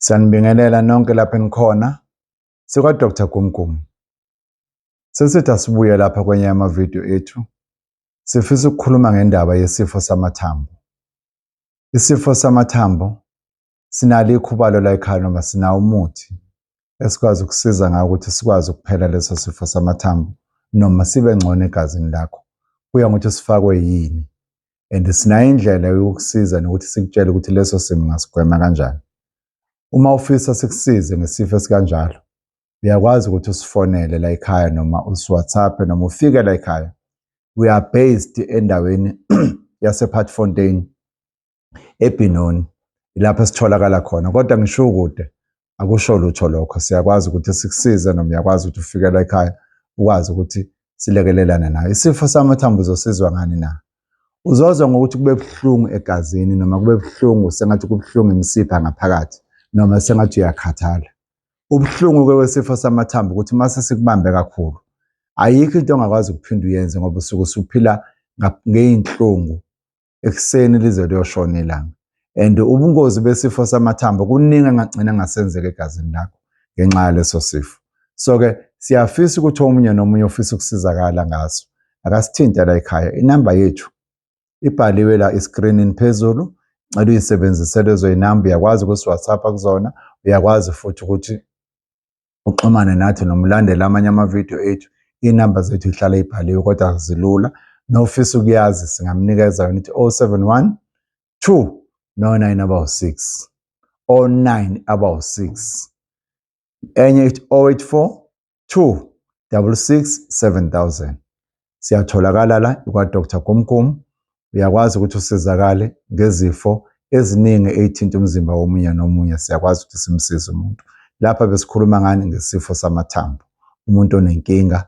Siyanibingelela nonke lapho enikhona. Sikwa Dr Gumgum. Sesithi asibuye lapha kwenye yamavidiyo ethu. Sifisa ukukhuluma ngendaba yesifo samathambo. Isifo samathambo sinalo ikhubalo la ekhaya noma sinawo umuthi esikwazi ukusiza ngawo ukuthi sikwazi ukuphela leso sifo samathambo noma sibe ngcono egazini lakho. Kuya ngokuthi sifakwe yini. And sinayo indlela yokukusiza nokuthi sikutshele ukuthi leso simo ungasigwema kanjani. Uma ufisa sikusize ngesifo esikanjalo, uyakwazi ukuthi usifonele la ekhaya noma usiWhatsApp noma ufike la ekhaya. We are based endaweni yaseParkfontein eBenoni, ilapho esitholakala khona, kodwa ngisho ukude akusho lutho lokho. Siyakwazi ukuthi sikusize noma uyakwazi ukuthi ufike la ekhaya ukwazi ukuthi silekelelane nayo. Isifo samathambo uzosizwa ngani na? Uzozwa ngokuthi kube buhlungu egazini noma kube buhlungu sengathi kubuhlungu imisipha ngaphakathi noma sengathi uyakhathala. Ubuhlungu-ke wesifo samathambo ukuthi mase sikubambe kakhulu ayikho into ongakwazi ukuphinda uyenze ngoba usuke usuphila ngey'nhlungu ekuseni lize liyoshona ilanga. And ubungozi besifo samathambo kuningi engagcina ngasenzeka egazini lakho ngenxa yaleso sifo. So-ke siyafisa ukuthi omunye nomunye ofisa ukusizakala ngaso akasithinte la ekhaya. Inamba yethu ibhaliwe la iskrinini phezulu, ngicela uyisebenzise lezo inamba. Uyakwazi ukusi-WhatsApp kuzona, uyakwazi futhi ukuthi uxhumane nathi noma ulandele amanye amavidiyo ethu. Iy'namba zethu ihlala ibhaliwe kodwa zilula. Nofisa ukuyazi singamnikeza yona, ithi 071 2 no-9 abawu-6, o-9 abawu-6. Enye ithi 084 2 66 7000. Siyatholakala la kwa-Dr Gumgum. Uyakwazi ukuthi usizakale ngezifo eziningi ey'thinta umzimba womunye nomunye. Siyakwazi ukuthi simsize umuntu. Lapha besikhuluma ngani? Ngesifo samathambo. Umuntu onenkinga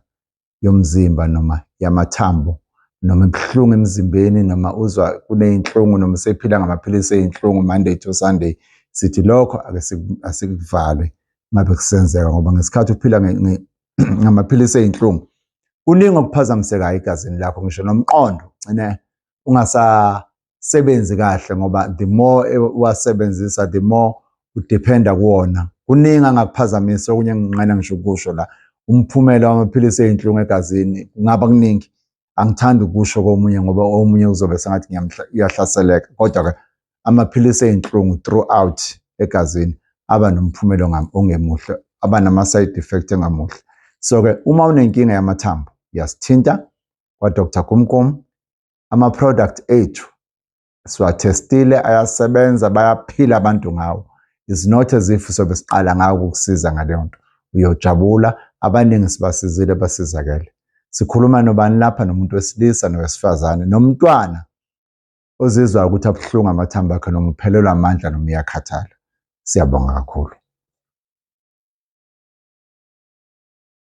yomzimba noma yamathambo noma ibuhlungu emzimbeni noma uzwa kuney'nhlungu noma usephila ngamaphilisi ey'nhlungu Monday to Sunday, sithi lokho ake asikuvale ngabe kusenzeka, ngoba ngesikhathi uphila ngamaphilisi ey'nhlungu kuningi okuphazamisekayo egazini lakho, ngisho nomqondo ugcine ungasasebenzi kahle, ngoba the more uwasebenzisa the more udependa kuwona. Kuningi angakuphazamisa, okunye enginqena ngisho ukusho la. Umphumela wamaphilisi ey'nhlungu egazini kungaba kuningi, angithandi ukusho komunye ngoba omunye uzobe sengathi uyahlaseleka, kodwa-ke amaphilisi ey'nhlungu throughout egazini aba nomphumela ongemuhle, aba nama-side effect engamuhle. So-ke uma unenkinga yamathambo uyasithinta kwa-Dr Gumgum. Ama-product ethu siwathestile, ayasebenza, bayaphila abantu ngawo. It's not as if sobe siqala ngawo ukukusiza ngaleyo nto. Uyojabula, abaningi sibasizile, basizakele. Sikhuluma nobani lapha? Nomuntu wesilisa nowesifazane nomntwana ozizwa ukuthi abuhlungu amathambo akhe noma uphelelwa amandla noma uyakhathala. Siyabonga kakhulu.